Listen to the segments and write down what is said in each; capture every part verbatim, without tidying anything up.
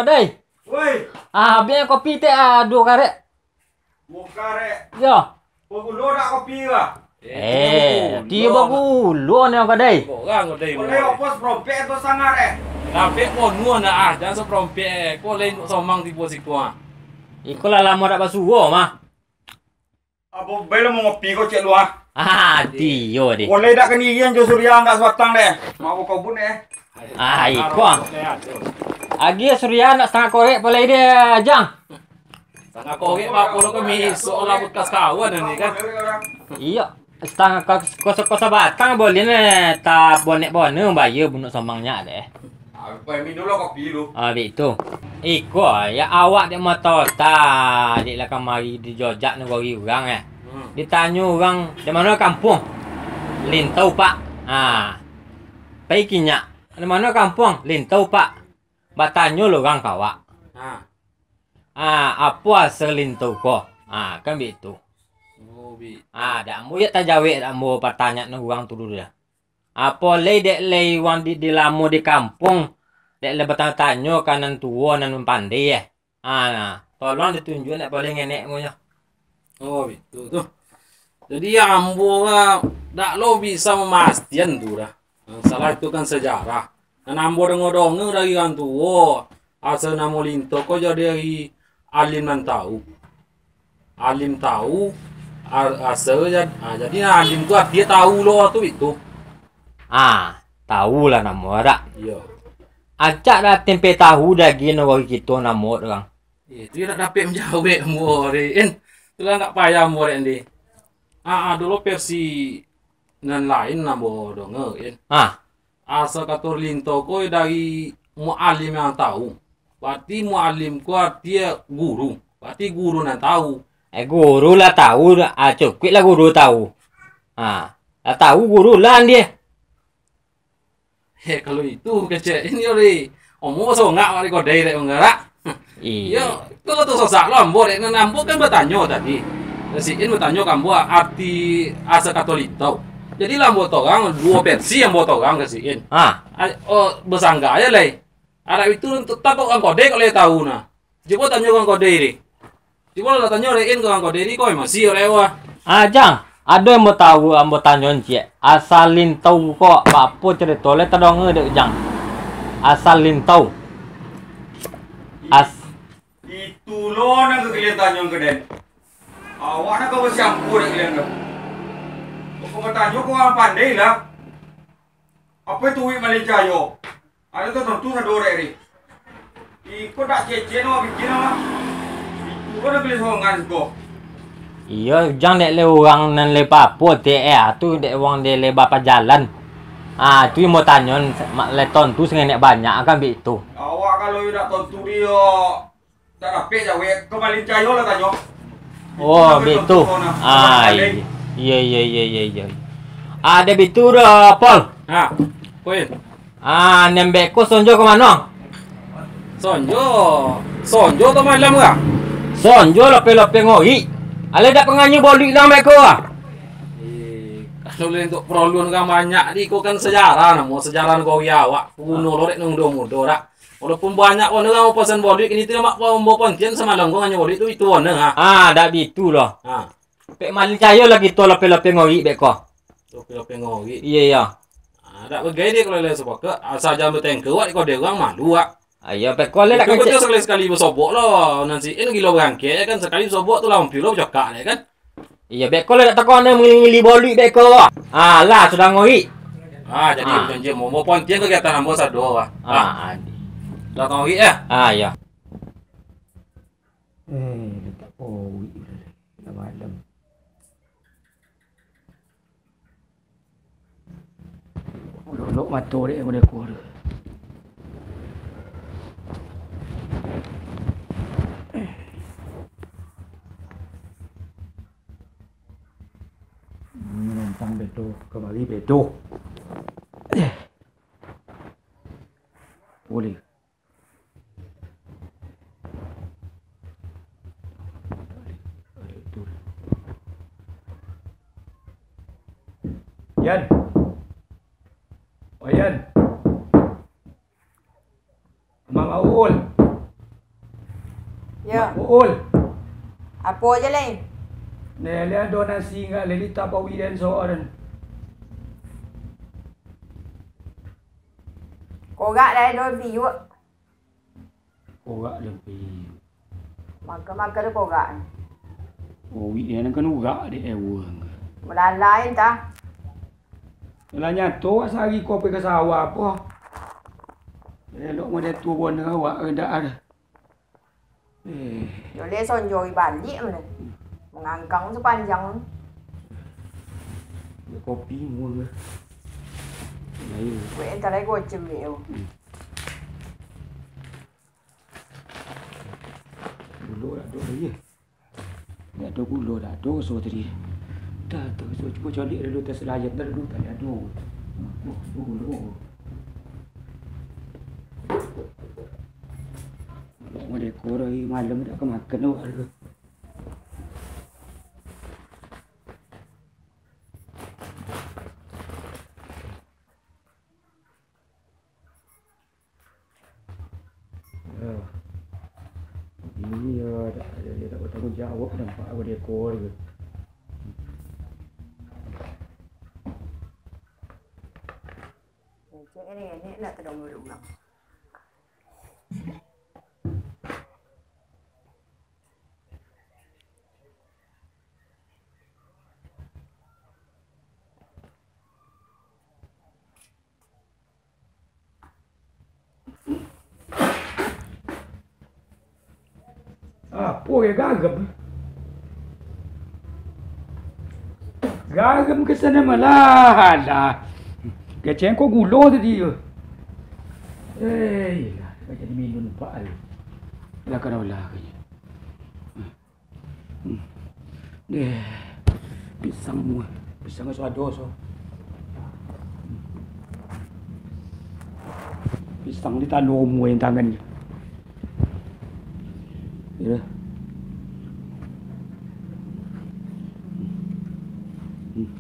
Dai. Woi. Ah, ambiak kopi teh, ah, duo karek. Duo karek. Yo. Bagulo dak kopi lah? Eh, Eh, ti bagulo, bagulo ni, Kadai. Korang, Kadai. Boleh opos prompek tu sangar, eh? Tapi ponuah nak ah, jangan seprompek, eh. Kau lain somang tipu siko, ah. Iko lah lamo dak basuo, mah. Apo bae lah mau ngopi ko cek lu, ah. Ah, iyo deh. Boleh dak kanirian jo Surya angkak sabatang deh. Mau kobun deh. Ah, iko. Agiah Surya nak satangah korek palai deh, Jang. Satangah korek, apo lo kami isok lah bekas kawan ni kan. Iyo, satangah ko-, kosong-kosong batang boleh neh, ta bonek-bonek bayar bunuk somangnyo deh. Ah, minum lah kopi lu. Ah, baitu. Iko, ya awak dek mata otak, dek lah kamari dijojak nagori urang, eh. Hmm. Ditanyo urang, "Di mano kampuang?" "Lintau, Pak." Ah. Pai kinyak, "Di mano kampuang?" "Lintau, Pak." Batanyo lo urang ka awak. Ha. Ah, apo asa lintau ko? Ah, kan baitu. Oh, bi- Ah, dak ambo yak tajawek, dak ambo patanyaan urang tu dulu dah. Apo lai dek lai wang di, di lamo di kampuang, dek lai batanyo-tanyo ka nan tuo, nan pandai, eh. Ah, nah, tolong ditunjuak nak paling enek munyo. Oh, itu tu. Jadi, ambo lah dak lo bisa mamastian tu dah. Masalah itu kan sejarah. Nan ambo dongo-dongo dari urang tuo, asa namo Linto ko jadi dari alim nan tau. Alim tau, a-, asa ja-, ah, jadi alim tu artinyo tau lo tu itu. Ah, tau lah namo dak? Iyo. Acak dah tempe tahu dagian nagori kito namo urang. Eh, tu nak dapek manjawek ambo, Rin. Tu lah agak payah ambo, Rin, di. Ah, ado lo versi nan lain ambo donga, Rin. Ah. Asa kato Linto ko dari mualim nan tau. Berarti mualim ko artinyo guru. Berarti guru nan tau. Eh, guru lah tau, ah, cukuik lah guru tau. Ah, lah tau guru lah dia. Heh, kalau itu kecek ini, Ri. Omong basongak wak di kodai dek manggarak. Iyo. Iyo, tu, tu sosak lo ambo dek, nan ambo kan batanyo tadi. Ka si In batanyo ka ambo arti asa kato Lintau. Jadi lah ambo torang, duo versi ambo torang ka si In. Ha. Ai, oh, basanggah aja lai. Arak itu tetap urang kodai kok lai tau nah. Cubo tanyo urang kodai ri. Cubo lah tanyo Rein ka urang kodai ri, ko masih urang wah. Ah, Jang, ado yang ambo tau, ambo tanyo ciek. Asa Lintau ko, baapo carito lai tadonga dek Jang? Asa Lintau. As- Itu lo nan ka kalian tanyo ka den. Awak nan ka basiampu dek kalian tu. Kok batanyo ka urang pandai lah. Apo itu Wik Malin Cahayo? Ado tu tantu sado urek ri. Iko dak cecen awak bikin lah. Itu kan dak bali songan siko. Iyo, Jang, dek le urang nan le papo te, eh, tu dek urang de le bapajalan. Ah, tu yang mau tanyo, mak le tontu sengenek banyak kan bik tu. Awak kalau dak tontu dio, dak dapek jawek, ka Malin Cahayo lah tanyo. Oh, bik tu. Ah, iyo, iyo, iyo, iyo, iyo. Ado bik tu dah, Pol. Ha, koin. Ah, nembek ko sonjo ka mano? Sonjo, sonjo atau malam ka? Sonjo lapeh-lapeh ngorik. Alah dak panganyi boluik lah nembek ko ah. Eh, kalau le untuk perolun kan banyak di ko kan sejarah namo, sejarah nagori awak. Kuno lo dek nang mudo-mudo dak. Walaupun banyak warna kan pasan boluik, kini tu mak pambo pontian samalam ko nganyo boluik tu itu warna ha. Ah, dak bitu lah. Ha. Pek Malin Cahayo lah kito lapeh-lapeh ngorik bek ko. Lapeh-lapeh ngorik. Iyo, iyo. Ah, dak bagai dia kalau lai sapakat. Asal jangan batengke wak, kok dia urang malu wak. Ayo, pek ko lai dak kecek. Sakali-sakali basobok lo. Nan si In gilo barangkek kan, sakali basobok tu lah ampio lo bacakak dek kan. Iyo, bek ko lai dak takon dah mangili-ngili boluik bek ko. Alah, sudah ngorik. Ah, jadi janji mau, mau pontian kegiatan ambo sado lah. Ah, ah. Dah ngorik ya? Ah, iyo. Eh, letak powi lah, dah malam. Lolok mato dek, udah kuar. Menantang beto, kembali beto. Boleh. Yan. Oh, Yan. Mang Aul. Pul. Apo je lai? Lai, lai ado nasi ndak lai, lita pawi den soran. Korak lai do piuk. Korak lai piuk. Maka-maka do korak. Pawi den kan urak dek ewa. Malalai entah. Lah nyato awak sahari ko pai ka sawah apo. Elok model tu pun awak ndak ado. Eh. Yo le sonjoi baliak mah. Mangangkang sapanjang. Yo kopi mua. Ayo. Weh, entar lagi goceng ni. Hmm. Gulo dak ado lagi. Dak ado gulo, dak ado raso tadi. Dah, dah raso, cubo caliak dulu tas layar dah dulu, tadi ado. Oh, gulo. Mak Deko dari malam dak ka makan awak tu. Yo. Ini yo, dak, dak, dak batanggung jawab nampak Mak Deko tu. Cek ini, ini nak tadong dulu, Bang. Apo yo garam? Garam ka sana malah, alah. Kecek ko gulo tadi tu. Eh, lah, ka jadi minum pak ai. Lah, ka lah, ka. Hmm. Deh, pisang mua. Pisang suado so. Pisang di tano mua yang tangan. Ya. Hmm.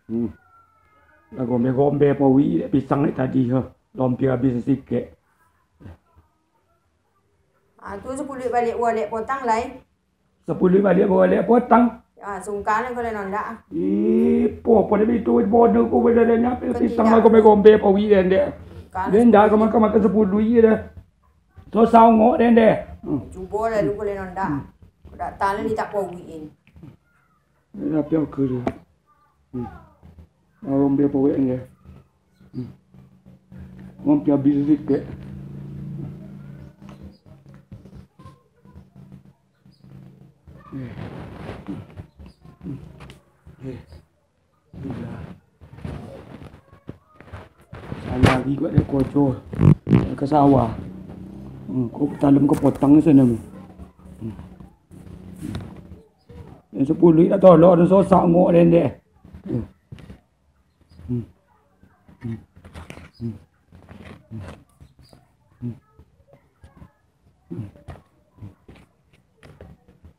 Hmm. Lah gombe-gombe pawi dek pisang dek tadi, ha. Lompia abih sasikek. Ah, tu sapuluah baliak buah lek potang lai. Sapuluah baliak buah lek potang. Ah, sungkan ko lai nondak. Ih, po, po dek itu bodoh ko beda dek nyapi pisang lah gombe-gombe pawi dek. Dek ndak ka makan-makan sapuluah je dah. So saongok dek. Hmm. Cubo lalu ko lai nondak. Hmm. Dak tahan ni tak pawi in. Tapi aku tu. Hmm. Orang dia pawek ni. Hmm. Orang pi habis sikit. Eh. Eh. Sudah. Salah lagi buat dia kocor. Ke sawah. Hmm, kok tanam ke potang sana tu. Hmm. Yang sapuluah tak tolok, ada sosak ngok dendek.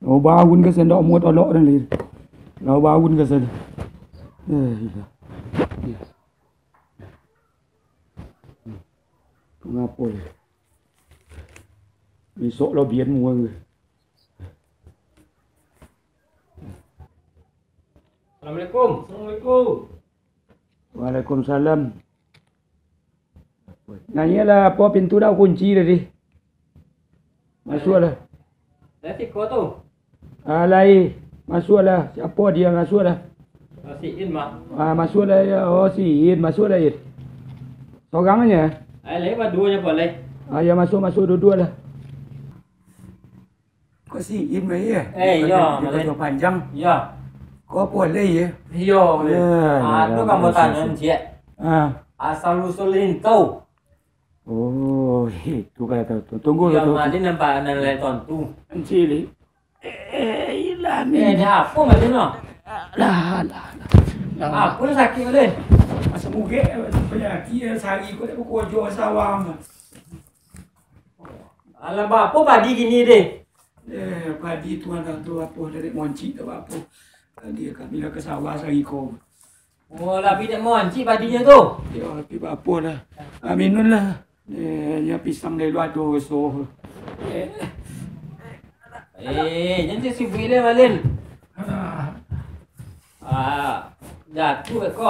Lah baun ka sendok muat olok dan lin. Lah baun ka sendok. Eh, iya. Iya. Ngapo lah? Besok lo bian muang. Assalamualaikum. Assalamualaikum. Waalaikumsalam. Nah, iyolah, apo pintu dah kunci tadi. Masuaklah. Dari siko tu. Ah, lai. Masuaklah. Siapo dia, masuaklah. Oh, si In mah. Ah, masuaklah ya. Oh, si In, masuaklah In. Sorang aja. Ai, lai baduo nyo ko lai. Ah, ya, masuak, masuak duduaklah. Ko si In mah, iyo? Eh, iyo, di Kota Panjang. Iyo. Ko boleh, iyo? Iyo, boleh. Ah, tu kamu tanyo ciek. Ah. Asal usul lintau. Oh, itu kalau tahu tu. Tunggu tu. Iyo, mah, dia nampak nan lain tontu. Encik, eh, ilah ni. Eh, ada apa macam tu? Lah, lah, lah. Apa sakit kau ni? Masa mugek, penyakit yang sehari kau tak bekerja sawah. Alah, bapa padi kini deh? Eh, padi tu anak tu apa dari Moncik tu apa. Tadi kami lah ka sawah sahari ko. Oh, lah pi dek mancik padinyo tu? Yo, tapi baapo lah. Ah, minun lah. Eh, nyo pisang dari lua ado raso. Eh. Eh, jan sibuik lai, Malin. Ah, jatuah ko.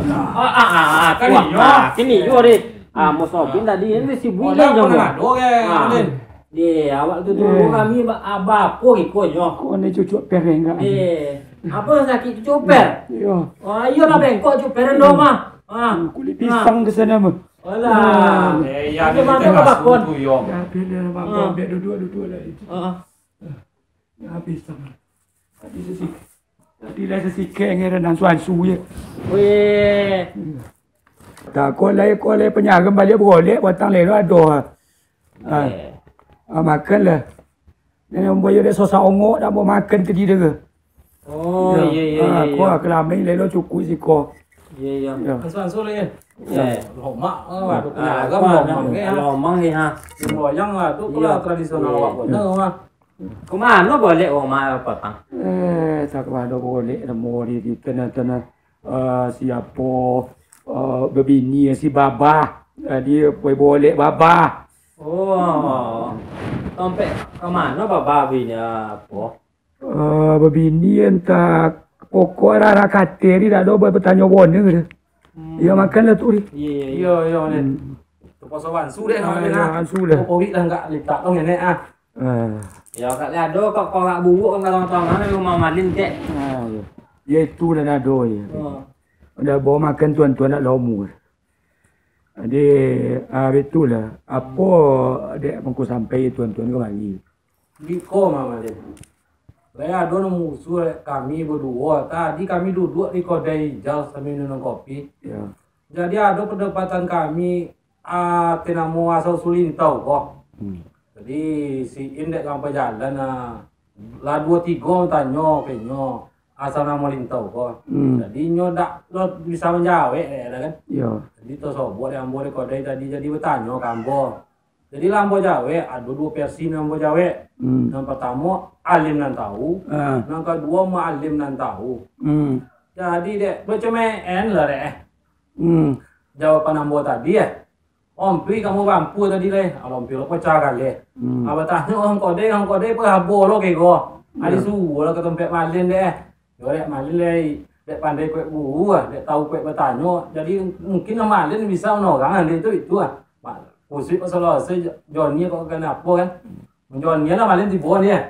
Ah, ah, ah, ah, kan iyo. Ah, kini iyo deh. Ah, Mus Robin tadi, ini sibuk lah, Jong. Ado ke, Malin? Deh, awak tu dulu kami ba-, ah, baapo iko nyo? Ko ni cucuk per enggak? Eh, apo sakik cucuk per? Iyo. Oh, iyo lah bengkok cucuk per ando mah. Ah. Kulik pisang di sana mah. Alah. Eh, iyo, ado mah tu, bakon. Yo, biar dia bakon, biar duduk-duduk lah itu. Ah. Yo, pisang. Tadi sasik-, tadi lah sasikek ngeran ansu-ansu je. Weh. Tako lai, ko lai panyarang baliak barolek, batang lelo ado. Ah. Ah, makan lah. Nan ambo yo dek sosak ongok, dak ambo makan tadi tu. Oh, iyo, iyo, iyo. Ko lah, kalami lelo cukuik siko. Iyo, iyo. Ansu-ansu lah, yo. Lomak, ah, panyarang lomak, ah. Lomak, yo, ha. Sembahyang lah, tu kalau tradisional awak ko, nah, mah. Ka mano barolek, Mak, patang? Eh, tak ka mano barolek, namo di, di tanah-tanah, eh, siapo, eh, babini si Babah. Jadi, pai barolek Babah. Oh. Tampek ka mano Babah bini apo? Eh, babini antah pokok arah-arah kate ni dak ado, batanyo boner tu. Hmm. Iyo, makan lah tu, Ri. Iyo, iyo, iyo. Iyo, iyo, Ri. Hmm. Tapaso bansu dek namonyo, ah. Bansu lah. Kokorik lah, ndak litak tu ngenek, ah. Ah. Yo, kak ado, kok korak buruak kan, kadang-kadang di rumah Malin, kek. Ah, iyo. Yo, itu nan ado, yo. Oh. Udah bawa makan tuan-tuan nak lomo. Jadi, ah, itulah. Apo dek mangko sampai tuan-tuan kamari? Biko, Mak Malin. Lai ado nan mausuah kami baduo. Tadi kami duduak di kodai Ijal sambil minum kopi. Yo. Jadi, ado kadapatan kami, ah, ti namo asal usul Lintau ko. Hmm. Jadi, si In dek ka pajalan, ah, lah duo tigo tanyo ka inyo asal namo Lintau ko. Hmm. Jadi, inyo dak lo bisa manjawek dek, kan. Yo. Jadi, tasobok dek ambo di kodai tadi, jadi batanyo ka ambo. Jadi, lah ambo jawek, ado duo versi nan ambo jawek. Hmm. Nan partamo, alim nan tahu. Ah. Nan kaduo, maalim nan tahu. Hmm. Jadi, dek, bacomeen lah, dek, eh. Hmm. Jawaban ambo tadi, eh. Ompli kamu bampu tadi, leh. Alo ompli lo pacah kaleh. Hmm. Abah tanyo, Ang Kodai, Ang Kodai, parabo lo kego. Adi suruah lo ka tampek Malin, dek, eh. Yo, dek Malin lai, dek pandai kuek guru ah, dek tahu kuek batanyo. Jadi, mungkin lah Malin bisa manorang ah, dek tu, itu ah. Kusik pasalahso, Joni kok kanapo kan? Joni lah Malin tibo ni ah.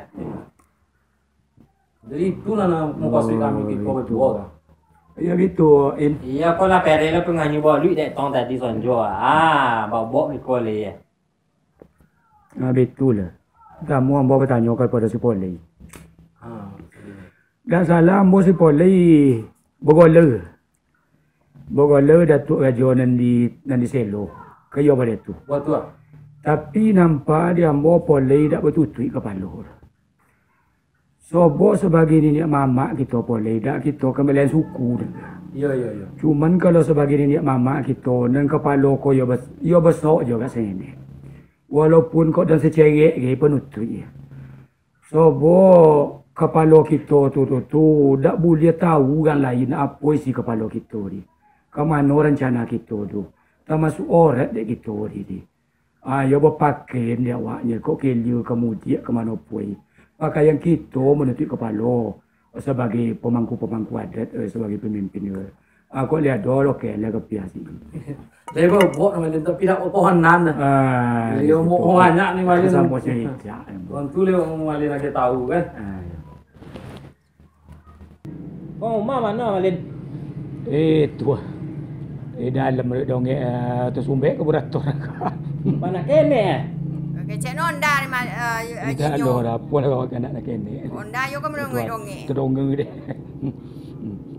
Jadi, itulah nan mukasuik kami kiko baduo kan. Iyo, gitu, In. Iyo, ko lah perek lah panganyu boluik dek tong tadi sonjo. Ah, babok kiko lai. Nah, bitulah. Tamu ambo batanyo kapado si Polai. Ha. Dak salah ambo si Polai bagola. Bagola Datuak Rajo nan di, nan di Selo. Ka iyo pado tu. Batua. Tapi nampak di ambo Polai dak batutuik kapalo. Sobo sabagai niniak mamak kito Polai, dak kito ka balain suku doh. Iyo, iyo, iyo. Cuman kalau sabagai niniak mamak kito, nan kapalo ko yo bes-, yo besok jo agak sengene. Walaupun kok dan sacerek ge panutuik yo. Sobo kapalo kito tu, tu, tu, dak buliah tahu urang lain apo isi kapalo kito di. Ka mano rancana kito tu. Tamasuak orat dek kito di, di. Ah, yo bapakaian di awaknyo, kok kelia ka mudiak ka mano pun. Pakaian kito manutuik kapalo sabagai pamangku-pamangku adat, eh, sabagai pamimpin yo. Ah, kok liado lo kene ka piah sini. Lai bobok namo tu, tapi dak bapohonan. Ah, yo, itu. Mo banyak ni, Malin. Samo saja. Wong tu le, Malin lagi tahu kan. Ah, yo. Wong umah mano, Malin? Eh, tu ah. Eh, dalam dek dongek, eh, tu sumbek ka barator. Mana kene, eh? Kecek no onda ni, Mal-, eh, Indak Jinyo. Lo, apo lah awak anak nak kene. Onda yo ka mandongek-dongek. Tadonga deh.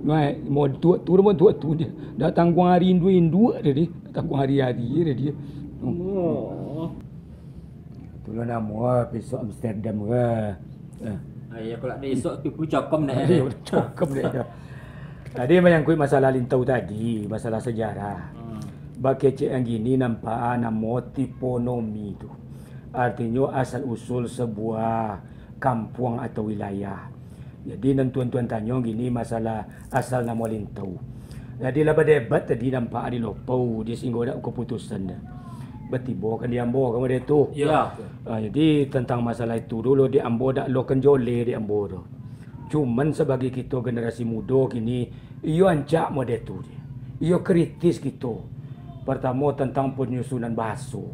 Nah, mo tuak tu, mo tuak tu dia. Dak tangguang ari induak-induak dia, dia. Dak tangguang ari-ari dia, dia. Oh. Itulah namo, ah, pisok Amsterdam ke. Eh. Ah, iyo, kalau ado isok tu ku cokom dek. Iyo, cokom dek, iyo. Jadi, manyangkuik masalah Lintau tadi, masalah sejarah. Hmm. Bakecek nan kini nampak namo toponomi tu. Artinyo, asal usul sebuah, kampuang atau wilayah. Jadi, nan tuan-tuan tanyo gini masalah asal namo Lintau. Jadi, lah badebat tadi nampak di Lopau, di singgo dak kaputusan dah. Batibo kan di ambo kan model tu. Ya. Ah, jadi, tentang masalah itu dulu di ambo dak lo kenjole di ambo tu. Cuman sabagai kito generasi mudo kini, iyo ancak model tu. Iyo kritis kito. Partamo tentang panyusunan bahaso.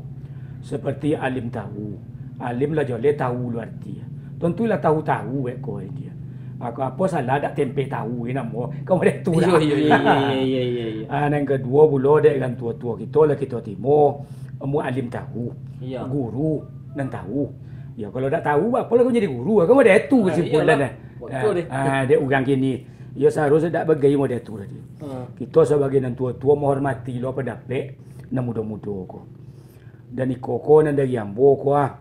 Seperti alim tahu. Alim lah joleh tahu lo arti. Tontulah tahu-tahu wek ko dia. Ako apo salah dak tempe tahu ni namo. Kau model tu lah. Iyo, iyo, iyo, iyo, iyo, iyo, iyo. Ah, nan kaduo pulo dek kan tuo-tuo kito lah kito timo. Amu alim tahu. Iyo. Guru nan tahu. Ya kalau dak tahu apo lah kau jadi guru. Kau model tu kesimpulan. Ah, iyolah. Betul deh. Ah, dek urang kini. Yo seharusnyo dak bagai model tu tadi. Ha. Kito sabagai nan tuo-tuo mahormati lo pandapek nan mudo-mudo ko. Dan iko ko nan dari ambo ko ah,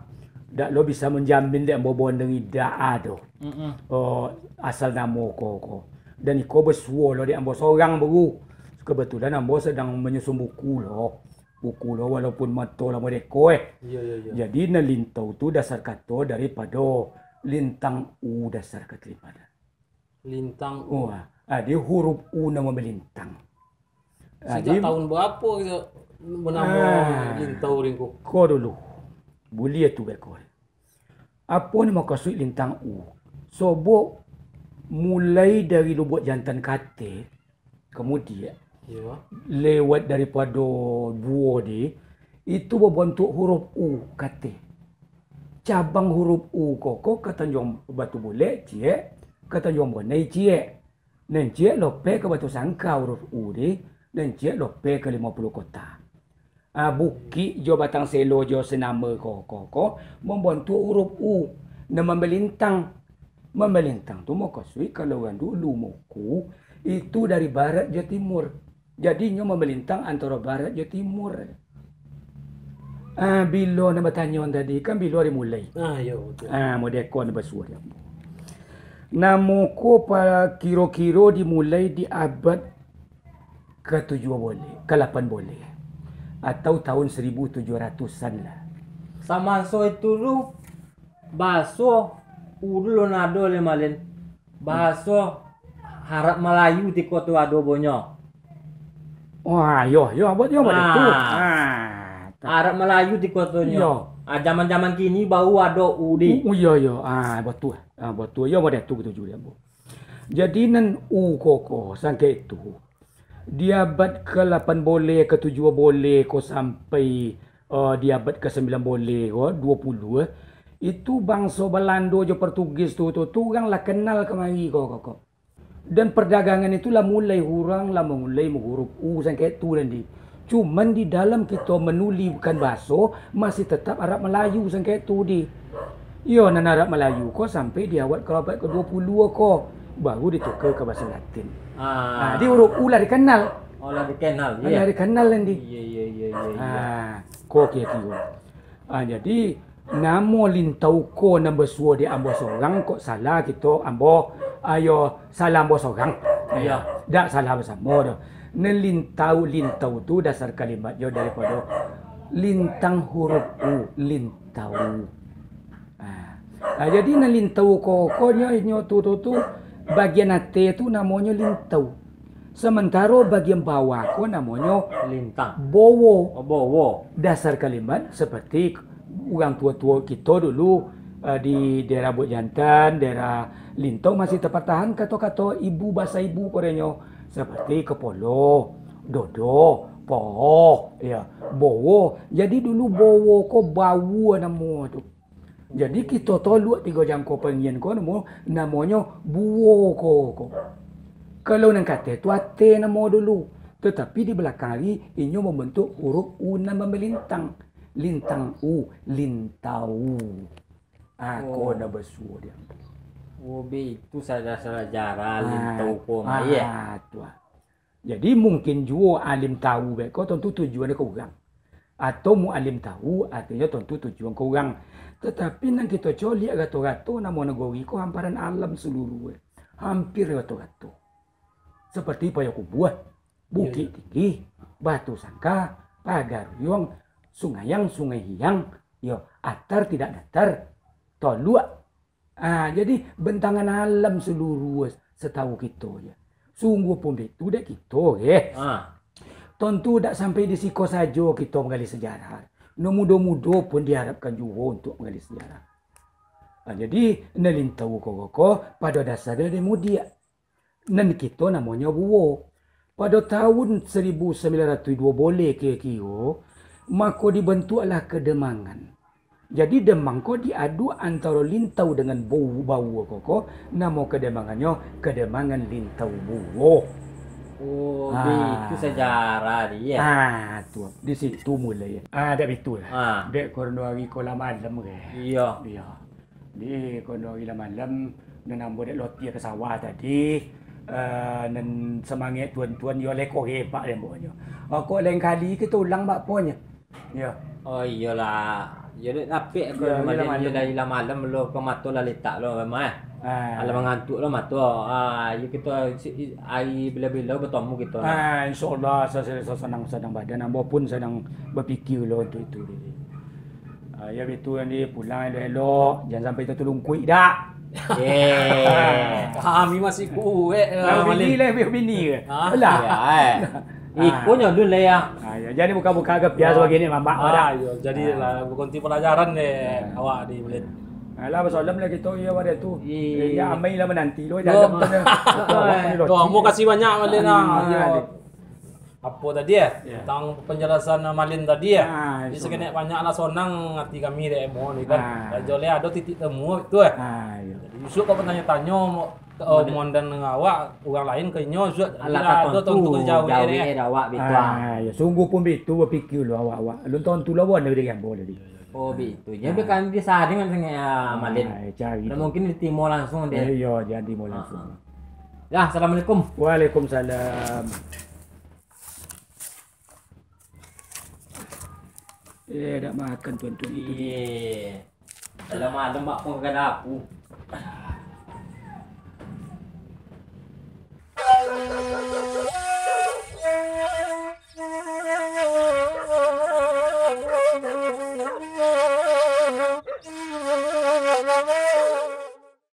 dak lo bisa manjamin dek ambo bondeng idak ado. Mm-mm. Oh, asal namo ko ko. Dan iko basuo lo dek ambo sorang baru. Kebetulan ambo sedang manyusun buku lo. Buku lo walaupun mato lah modeko eh. Iyo, iyo, iyo. Jadi nan lintau tu dasar kato daripado lintang u dasar kato. Lintang u. Oh, ah, dia huruf U nan mamalintang. Ah, sejak dia tahun berapa kita bernama ah, Lintau Ringko? Ko dulu. Buliah tu beko. Apo ni makasuik lintang U? Sobok mulai dari Lubuak Jantan Katek, kamudian iyo, lewat daripado buo di, itu babantuak huruf U katek. Cabang huruf U ko, ko ka Tanjuang Batu Bulek, ciek, ka Tanjuang Bonai, ciek. Nan ciek lopeh ka Batu Sangka huruf U di, nan ciek lopeh ka Limo Puluah Kota. Ah, bukik jo batang selo jo senama ko, ko, ko, mambantuak huruf U, nan mamalintang. Mamalintang tu mukasuik kalau urang dulu muku, itu dari barat jo timur. Jadi, inyo mamalintang antaro barat jo timur. Ah, bilo nan batanyo tadi, kan bilo dimulai. Ah, yo, betul. Ah, modeko nan basuo di ambo. Namo ko pa-, kiro-kiro dimulai di abad katujuah boleh, kalapan boleh, atau tahun seribu tujuah ratusan lah. Samanso itu tu, bahaso ulun ado le, Malin. Bahaso Arab Malayu tiko tu ado bonyo. Wah, yo, yo, buat yo, buat itu. Ah. Ah, ta- Arab Malayu tiko tu nyo. Yo. Ah, zaman-zaman kini baru ado U di. U, u, yo, yo. Ah, betul. Ah, betul. Yo, buat itu, betul juga, Bu. Jadi, nan U ko, ko, sangkek itu, di abad ke lapan boleh, ke tujuah boleh ko sampai, eh, di abad ke sembilan boleh ko, dua puluh, eh, itu bangso Balando jo Portugis tu, tu, tu urang lah kenal kamari ko, ko, ko. Dan perdagangan itu lah mulai urang lah mulai mahurup U sangkek tu, Dandi. Cuman di dalam kito manulikan bahaso, masih tetap Arab Malayu sangkek tu di. Iyo, nan Arab Malayu ko sampai di abad ke abad ke dua puluh ko, baru dituka ka bahasa Latin. Ah. Ah, di huruf U lah dikenal. Oh, lah dikenal, ah, iya. Lah dikenal, Dandi. Iya, iya, iya, iya, iya. Ah, ko kiro-kiro. Ah, jadi, namo Lintau ko nan basuo di ambo sorang, kok salah kito ambo, ayo, salah ambo sorang. Iya. Dak salah basamo doh. Nan Lintau, Lintau tu dasar kalimatnyo daripado lintang huruf U, Lintau. Ah. Ah, jadi nan Lintau ko, ko nyo, inyo tu, tu, tu, bagian ateh tu namonyo Lintau. Samantaro bagian bawah ko namonyo Lintang. Bowo. Oh, bowo. Dasar kalimat seperti urang tuo-tuo kito dulu, eh, di daerah Buak Jantan, daerah Lintau masih tapartahan kato-kato ibu, bahasa ibu korenyo seperti kepolo, dodo, poho, ya, bowo. Jadi dulu bowo ko bawo namo tu. Jadi, kito toluak tigo jangko pangian ko namo, namonyo buo ko, ko. Kalau nan kateh tu ateh namo dulu, tatapi di balakang ari inyo mambantuak huruf U nan mamalintang. Lintang U, lintau. Ah, ko nan basuo di ambo. Oh, baitu salah-salah jarah lintau ko mah, ah, tu ah. Jadi, mungkin juo alim tahu beko, tantu tujuannyo ka urang. Atau mualim tahu, artinyo tantu tujuan ka urang. Tatapi nan kito coliak rato-rato, namo nagori ko hamparan alam saluruh, hampir rato-rato. Seperti Payokumbuah, Bukik Tinggi, Batu Sangka, Pagaruyuang, Sungai Ang, Sungai Hiang, yo, atar tidak datar, toluak, Ah, jadi bentangan alam saluruah satahu kito je. Sungguahpun baitu dek kito, eh. Ah. Tantu dak sampai di siko sajo kito manggali sajarah. Nan mudo-mudo pun diharapkan juo untuak manggali sajarah. Ah, jadi, nan lintau ko, ko, ko, pado dasarnyo dari mudiak. Nan kito namonyo buo. Pado tahun saribu sambilan ratuih duo boleh kiro-kiro, mako dibantuaklah Kademangan. Jadi, Demang ko diadu antaro lintau dengan bu-, buo ko, ko, namo Kademangannyo Kademangan Lintau Buo. Oh, ah, itu sejarah dia. Ah, tu. Di situ mulai. Ah, dak bitu lah. Ah. Dek korno hari ko lah malam ke? Iya. Iya. Di kono ila malam, nan ambo dek loti ka sawah tadi, eh, nan samangek tuan-tuan yo leko hebat dek ambo nyo. Kok lain kali kito ulang bak ponyo. Yo. Oh, iyolah. Yo dek lapek ko. Yo, malam ila malam. Yo lah ila malam lo ko mato lah letak lo memang, eh. Ah. Alah mangantuk lo mato. Ah, yo kito si-, i-, ari bilo-bilo batamu kito lah. Ah, insyaallah sa-, sa-, sa-, sanang-sanang badan. Ambo pun sanang bapikir lo untuk itu tadi. Ah, yo, bitu nan di pulang elok-elok, jan sampai tatulungkuik dak. Eh. Kami masih kuek, Nah, ah, bini Malin. Lah, bini ke? Ah. Alah. Ya, eh. Ah. Iko nyo dulu lah ya. Ah, yo, jadi buka-buka ke biasa. Ah. Bagini mamak Ah, dak. Yo, jadi Ah. Lah bagonti palajaran deh. Ah. Awak di Malin. Alah, basalam lah kito, yo, pada tu. Iya. Eh, ya, amai lah menanti lo. Yo. Dalam tu. Yo, mau kasih banyak Malin, ah. Ah, Yo. Apo tadi, eh? Ya. Tentang penjelasan Malin tadi, eh? Ah, jadi saketek banyak lah sonang ati kami dek mo ni kan. Ah. Rajo le ado titik temu tu, eh. Ah, iya. Jadi Yusuf kok bertanya-tanya mo-, eh, Mon dan awak, urang lain ke inyo, Yusuf, alah, ado tantu jawab dek awak bitu, ah. Ah, ya, sungguh pun bitu bapikir lo awak-awak. Alun tantu lawan dari ambo tadi. Oh, bitu. Jadi kami bisa dengan, dengan, ah, Malin. Ah, cari tu. Mungkin ditimo langsung deh. Eh, iya, jadi mo langsung. Ah, ah. Ya, assalamualaikum. Waalaikumsalam. Eh, dak makan tuan-tuan itu. Iya. Dalam malam mak pun kada aku.